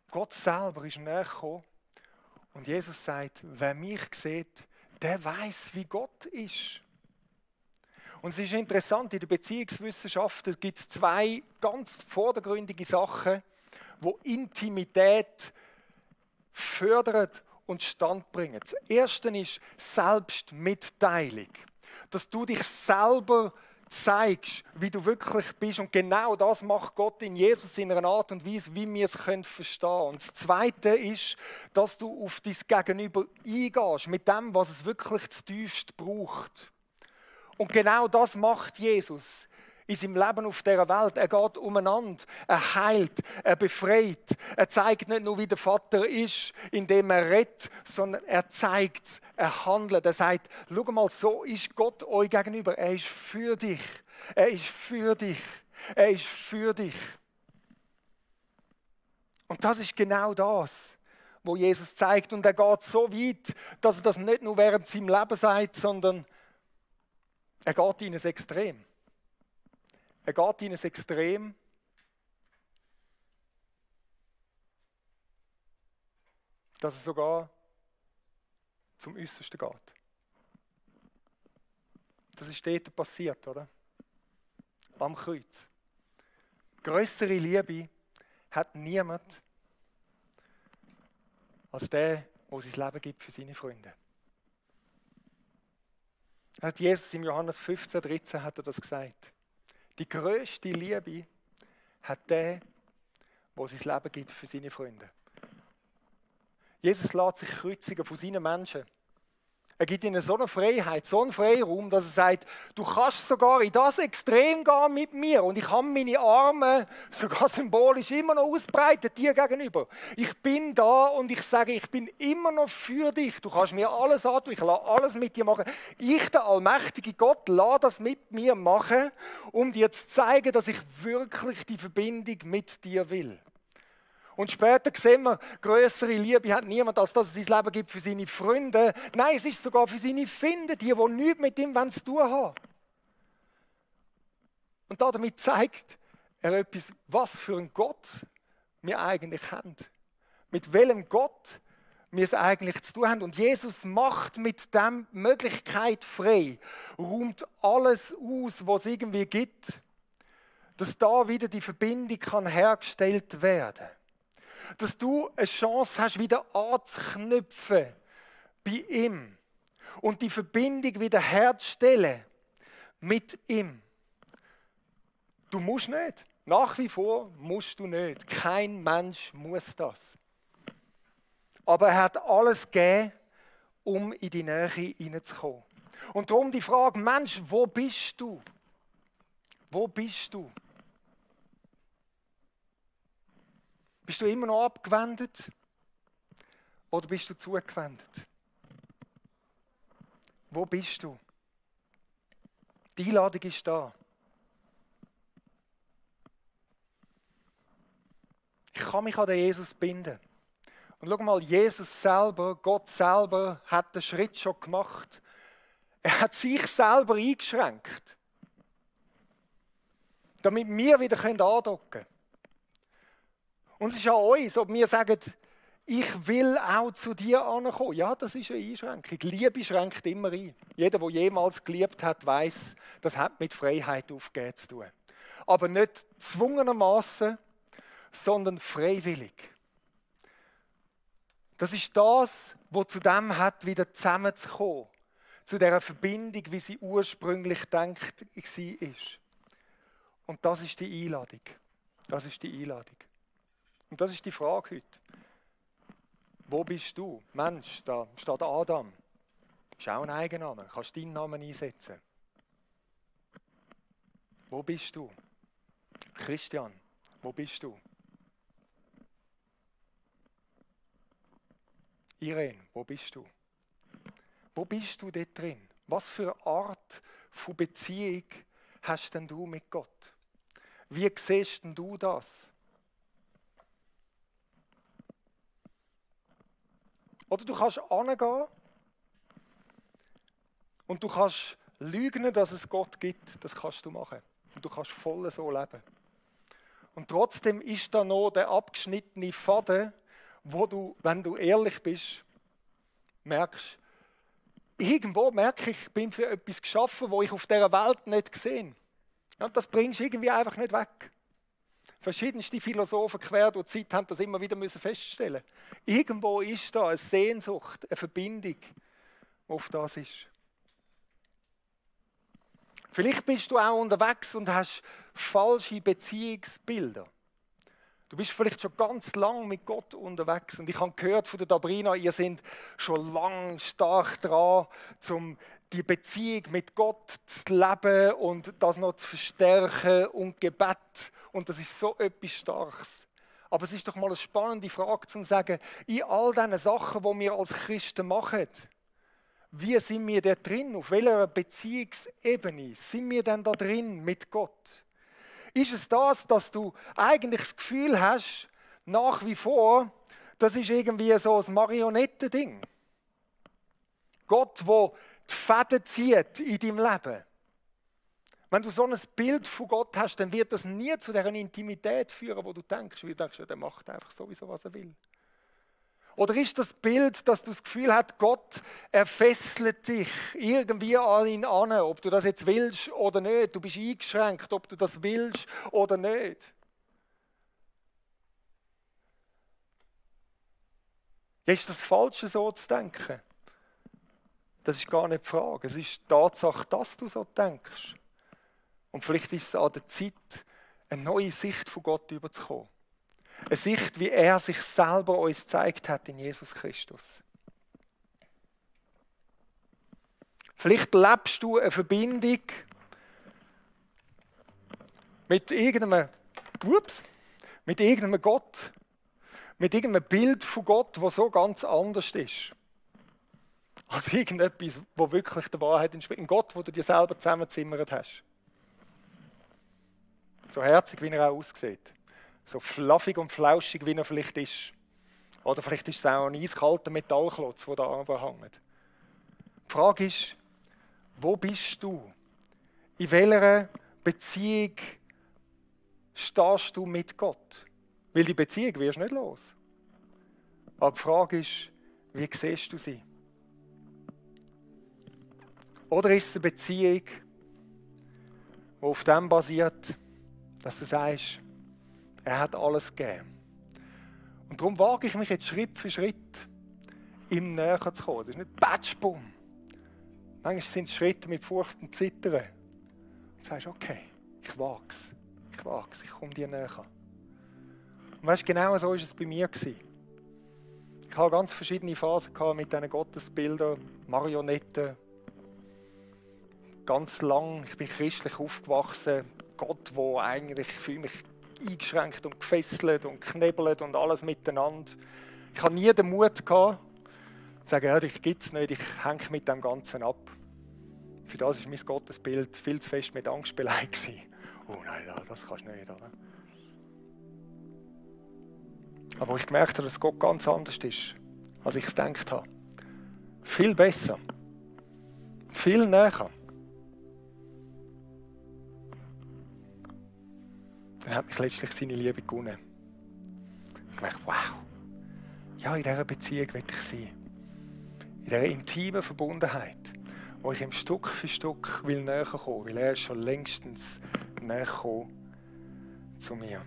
Gott selber ist näher gekommen und Jesus sagt, wer mich sieht, der weiß, wie Gott ist. Und es ist interessant, in der Beziehungswissenschaft gibt es zwei ganz vordergründige Sachen, die Intimität fördern und Stand bringen. Das erste ist Selbstmitteilung. Dass du dich selber zeigst, wie du wirklich bist. Und genau das macht Gott in Jesus in einer Art und Weise, wie wir es verstehen können. Und das zweite ist, dass du auf dein Gegenüber eingehst, mit dem, was es wirklich zutiefst braucht. Und genau das macht Jesus in seinem Leben auf dieser Welt. Er geht umeinander, er heilt, er befreit. Er zeigt nicht nur, wie der Vater ist, indem er redet, sondern er zeigt, er handelt. Er sagt, schau mal, so ist Gott euch gegenüber. Er ist für dich. Er ist für dich. Er ist für dich. Und das ist genau das, was Jesus zeigt. Und er geht so weit, dass er das nicht nur während seinem Leben sagt, sondern er geht in ein Extrem. Er geht in ein Extrem, dass es sogar zum Äußersten geht. Das ist dort passiert, oder? Am Kreuz. Grössere Liebe hat niemand als der sein Leben gibt für seine Freunde. Hat Jesus im Johannes 15, 13 hat er das gesagt. Die grösste Liebe hat der sein Leben gibt für seine Freunde. Jesus lässt sich kreuzigen von seinen Menschen. Er gibt ihnen so eine Freiheit, so einen Freiraum, dass er sagt, du kannst sogar in das Extrem gehen mit mir und ich habe meine Arme sogar symbolisch immer noch ausbreitet dir gegenüber. Ich bin da und ich sage, ich bin immer noch für dich. Du kannst mir alles antun, ich lasse alles mit dir machen. Ich, der allmächtige Gott, lasse das mit mir machen, um dir zu zeigen, dass ich wirklich die Verbindung mit dir will. Und später sehen wir, größere Liebe hat niemand, als dass es sein Leben gibt für seine Freunde. Nein, es ist sogar für seine Feinde, die nichts mit ihm zu tun haben. Und damit zeigt er etwas, was für ein Gott wir eigentlich haben. Mit welchem Gott wir es eigentlich zu tun haben. Und Jesus macht mit dem Möglichkeit frei, räumt alles aus, was es irgendwie gibt, dass da wieder die Verbindung kann hergestellt werden kann. Dass du eine Chance hast, wieder anzuknüpfen bei ihm und die Verbindung wieder herzustellen mit ihm. Du musst nicht. Nach wie vor musst du nicht. Kein Mensch muss das. Aber er hat alles gegeben, um in die Nähe hineinzukommen. Und darum die Frage, Mensch, wo bist du? Wo bist du? Bist du immer noch abgewendet oder bist du zugewendet? Wo bist du? Die Einladung ist da. Ich kann mich an den Jesus binden. Und schau mal, Jesus selber, Gott selber, hat den Schritt schon gemacht. Er hat sich selber eingeschränkt, damit wir wieder andocken können. Und es ist an uns, ob wir sagen, ich will auch zu dir ankommen. Ja, das ist eine Einschränkung. Liebe schränkt immer ein. Jeder, der jemals geliebt hat, weiß, das hat mit Freiheit aufgeben zu tun. Aber nicht gezwungenermaßen, sondern freiwillig. Das ist das, was zu dem hat, wieder zusammenzukommen. Zu dieser Verbindung, wie sie ursprünglich gedacht war. Und das ist die Einladung. Das ist die Einladung. Und das ist die Frage heute. Wo bist du? Mensch, da steht Adam. Ist auch ein Eigenname. Kannst deinen Namen einsetzen. Wo bist du? Christian, wo bist du? Irene, wo bist du? Wo bist du dort drin? Was für eine Art von Beziehung hast denn du mit Gott? Wie siehst denn du das? Oder du kannst hingehen und du kannst lügen, dass es Gott gibt. Das kannst du machen. Und du kannst voll so leben. Und trotzdem ist da noch der abgeschnittene Faden, wo du, wenn du ehrlich bist, merkst, irgendwo merke ich bin für etwas geschaffen, wo ich auf dieser Welt nicht sehe. Und das bringst du irgendwie einfach nicht weg. Verschiedenste Philosophen quer durch die Zeit haben das immer wieder feststellen müssen. Irgendwo ist da eine Sehnsucht, eine Verbindung, die auf das ist. Vielleicht bist du auch unterwegs und hast falsche Beziehungsbilder. Du bist vielleicht schon ganz lange mit Gott unterwegs. Und ich habe gehört von der Dabrina, ihr seid schon lange stark dran, um die Beziehung mit Gott zu leben und das noch zu verstärken und Gebet. Und das ist so etwas Starkes. Aber es ist doch mal eine spannende Frage, zu sagen, in all diesen Sachen, die wir als Christen machen, wie sind wir da drin? Auf welcher Beziehungsebene sind wir denn da drin mit Gott? Ist es das, dass du eigentlich das Gefühl hast, nach wie vor, das ist irgendwie so ein Marionettending? Gott, der die Fäden zieht in deinem Leben. Wenn du so ein Bild von Gott hast, dann wird das nie zu dieser Intimität führen, wo du denkst, der macht einfach sowieso, was er will. Oder ist das Bild, dass du das Gefühl hast, Gott fesselt dich irgendwie an ihn an, ob du das jetzt willst oder nicht. Du bist eingeschränkt, ob du das willst oder nicht. Ja, ist das Falsche, so zu denken? Das ist gar nicht die Frage. Es ist die Tatsache, dass du so denkst. Und vielleicht ist es an der Zeit, eine neue Sicht von Gott überzukommen. Eine Sicht, wie er sich selber uns gezeigt hat in Jesus Christus. Vielleicht lebst du eine Verbindung mit irgendeinem Gott, mit irgendeinem Bild von Gott, das so ganz anders ist. Als irgendetwas, das wirklich der Wahrheit entspricht. Ein Gott, den du dir selber zusammengezimmert hast. So herzig, wie er auch aussieht. So fluffig und flauschig, wie er vielleicht ist. Oder vielleicht ist es auch ein eiskalter Metallklotz, der da runterhängt. Die Frage ist, wo bist du? In welcher Beziehung stehst du mit Gott? Weil die Beziehung wirst du nicht los. Aber die Frage ist, wie siehst du sie? Oder ist es eine Beziehung, die auf dem basiert, dass du sagst, er hat alles gegeben. Und darum wage ich mich jetzt Schritt für Schritt, ihm näher zu kommen. Das ist nicht Batschbumm. Manchmal sind es Schritte mit Furcht und Zittern. Und du sagst, okay, ich wage es, ich komme dir näher. Und weißt, genau so war es bei mir. Ich hatte ganz verschiedene Phasen mit diesen Gottesbildern, Marionetten. Ganz lang, ich bin christlich aufgewachsen. Gott, der eigentlich für mich eingeschränkt und gefesselt und knebelt und alles miteinander. Ich hatte nie den Mut gehabt, zu sagen, ja, dich gibt es nicht, ich hänge mit dem Ganzen ab. Für das war mein Gottesbild viel zu fest mit Angst beleidigt. Oh nein, das kannst du nicht, oder? Aber ich gemerkt habe, dass Gott ganz anders ist, als ich es gedacht habe. Viel besser. Viel näher. Dann hat mich letztlich seine Liebe gewonnen. Ich dachte, wow, ja, in dieser Beziehung will ich sein. In dieser intimen Verbundenheit, wo ich ihm Stück für Stück näher kommen will, weil er ist schon längstens näher gekommen zu mir.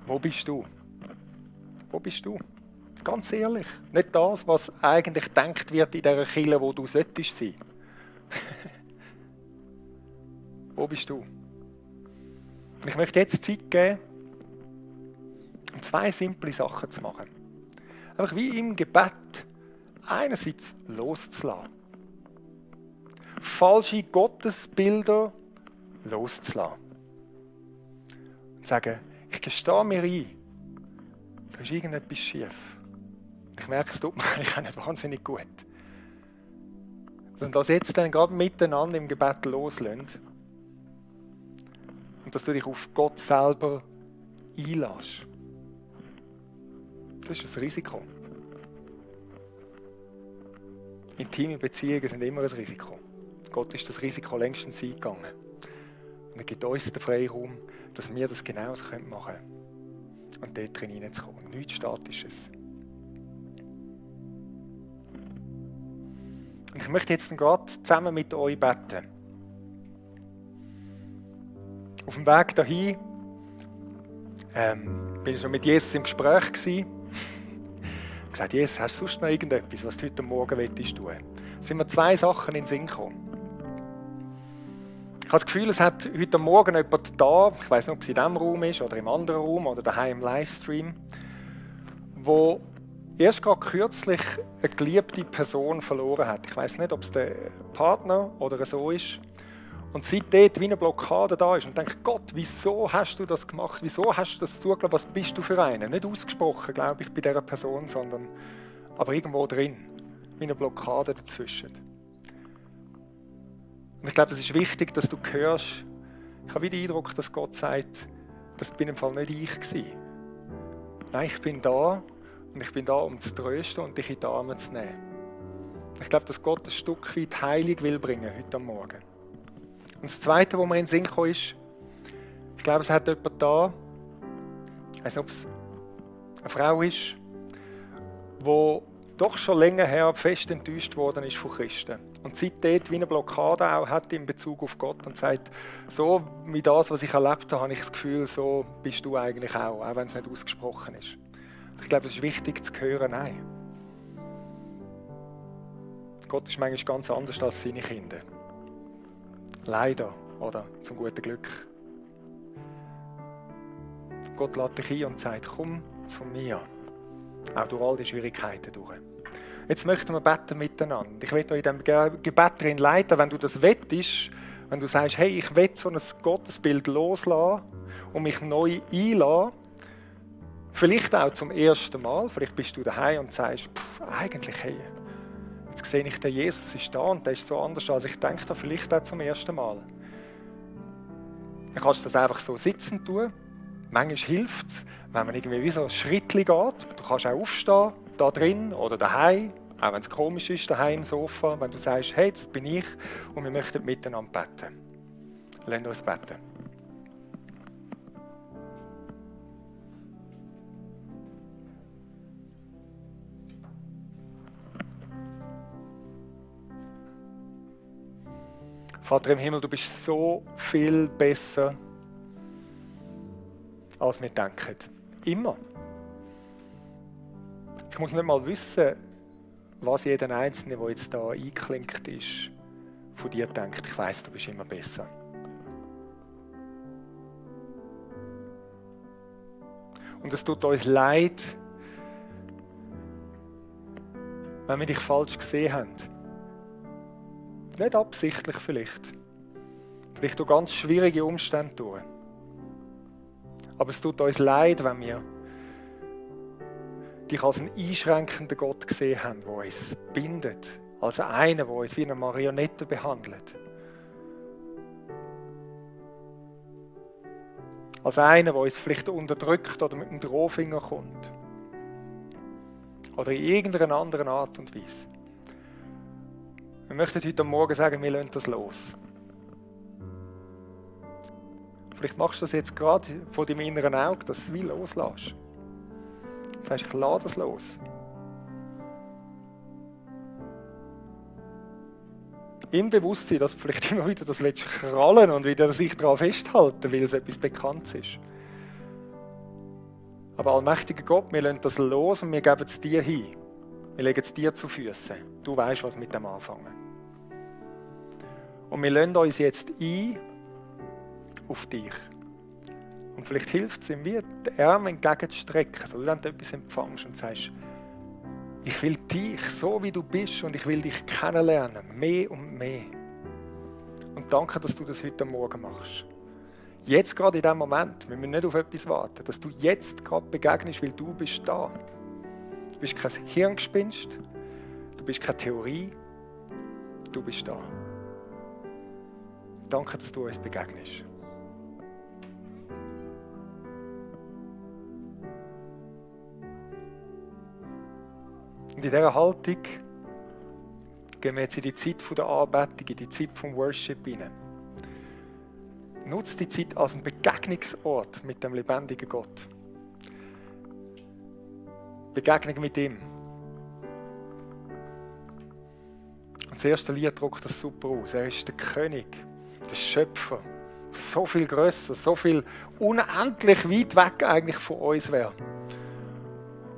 Wo bist du? Wo bist du? Ganz ehrlich, nicht das, was eigentlich gedacht wird in dieser Kirche, wo du solltest sein. Wo bist du? Ich möchte jetzt Zeit geben, um 2 simple Sachen zu machen. Einfach wie im Gebet einerseits loszulassen. Falsche Gottesbilder loszulassen. Und sagen, ich gestehe mir ein, da ist irgendetwas schief. Ich merke, es tut mir eigentlich auch nicht wahnsinnig gut. Und das jetzt dann gerade miteinander im Gebet loslässt. Und dass du dich auf Gott selber einlässt. Das ist ein Risiko. Intime Beziehungen sind immer ein Risiko. Gott ist das Risiko längstens eingegangen. Und er gibt uns den Freiraum, dass wir das genauso machen können. Und dort drin hineinzukommen. Nichts Statisches. Und ich möchte jetzt gerade zusammen mit euch beten. Auf dem Weg dahin bin ich schon mit Jesus im Gespräch gewesen. Ich habe gesagt, Jesus, hast du sonst noch irgendetwas, was du heute Morgen tun willst? Es sind mir 2 Sachen in den Sinn gekommen. Ich habe das Gefühl, es hat heute Morgen jemand da, ich weiß nicht, ob es in diesem Raum ist oder im anderen Raum oder daheim im Livestream, wo erst gerade kürzlich eine geliebte Person verloren hat. Ich weiß nicht, ob es der Partner oder so ist. Und seitdem wie eine Blockade da ist und denkt, Gott, wieso hast du das gemacht? Wieso hast du das zugelassen? Was bist du für einen? Nicht ausgesprochen, glaube ich, bei dieser Person, sondern aber irgendwo drin. Wie eine Blockade dazwischen. Und ich glaube, es ist wichtig, dass du hörst, ich habe wieder den Eindruck, dass Gott sagt, das bin im Fall nicht ich gewesen. Nein, ich bin da und ich bin da, um zu trösten und dich in die Arme zu nehmen. Ich glaube, dass Gott ein Stück weit Heilung will bringen heute am Morgen. Und das Zweite, was mir in den Sinn kam, ist, ich glaube, es hat jemand da, ich weiß nicht, ob es eine Frau ist, die doch schon länger her fest enttäuscht worden ist von Christen. Und seitdem wie eine Blockade auch hat in Bezug auf Gott und sagt, so wie das, was ich erlebt habe, habe ich das Gefühl, so bist du eigentlich auch wenn es nicht ausgesprochen ist. Ich glaube, es ist wichtig zu hören, nein. Gott ist manchmal ganz anders als seine Kinder. Leider, oder zum guten Glück. Gott lädt dich ein und sagt, komm zu mir. Auch durch all die Schwierigkeiten durch. Jetzt möchten wir beten miteinander. Ich will euch in diesem Gebet drin leiten, wenn du das wettest, wenn du sagst, hey, ich will so ein Gottesbild loslassen und mich neu einlassen, vielleicht auch zum ersten Mal, vielleicht bist du daheim und sagst, eigentlich, hey, jetzt sehe ich, der Jesus ist da und der ist so anders, als ich denke, vielleicht auch zum ersten Mal. Dann kannst du das einfach so sitzen tun. Manchmal hilft es, wenn man irgendwie wie so ein Schrittchen geht. Du kannst auch aufstehen, da drin oder daheim, auch wenn es komisch ist, daheim im Sofa, wenn du sagst, hey, das bin ich und wir möchten miteinander beten. Lasst uns beten. Vater im Himmel, du bist so viel besser, als wir denken. Immer. Ich muss nicht mal wissen, was jeder Einzelne, der jetzt da eingeklinkt ist, von dir denkt. Ich weiss, du bist immer besser. Und es tut uns leid, wenn wir dich falsch gesehen haben. Nicht absichtlich vielleicht. Vielleicht durch ganz schwierige Umstände durch. Aber es tut uns leid, wenn wir dich als einen einschränkenden Gott gesehen haben, der uns bindet. Als einen, der uns wie eine Marionette behandelt. Als einen, der uns vielleicht unterdrückt oder mit dem Drohfinger kommt. Oder in irgendeiner anderen Art und Weise. Wir möchten heute Morgen sagen, wir lassen das los. Vielleicht machst du das jetzt gerade vor deinem inneren Auge, dass du es wie loslässt. Du sagst, ich lasse das los. Im Bewusstsein, dass du vielleicht immer wieder das krallen und wieder sich daran festhalten, weil es etwas Bekanntes ist. Aber allmächtiger Gott, wir lassen das los und wir geben es dir hin. Wir legen es dir zu Füßen. Du weißt, was mit dem anfangen. Und wir lassen uns jetzt ein auf dich. Und vielleicht hilft es ihm, wie die Arme entgegenzustrecken, so wenn du etwas empfängst und sagst, ich will dich so, wie du bist und ich will dich kennenlernen, mehr und mehr. Und danke, dass du das heute Morgen machst. Jetzt gerade in diesem Moment, wir müssen nicht auf etwas warten, dass du jetzt gerade begegnest, weil du bist da. Du bist kein Hirngespinst, du bist keine Theorie, du bist da. Danke, dass du uns begegnest. Und in dieser Haltung gehen wir jetzt in die Zeit der Anbetung, in die Zeit des Worship hinein. Nutze die Zeit als einen Begegnungsort mit dem lebendigen Gott. Begegnung mit ihm. Und das erste Lied drückt das super aus. Er ist der König, der Schöpfer. So viel grösser, so viel unendlich weit weg eigentlich von uns wäre.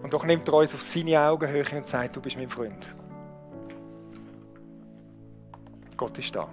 Und doch nimmt er uns auf seine Augenhöhe und sagt, du bist mein Freund. Gott ist da.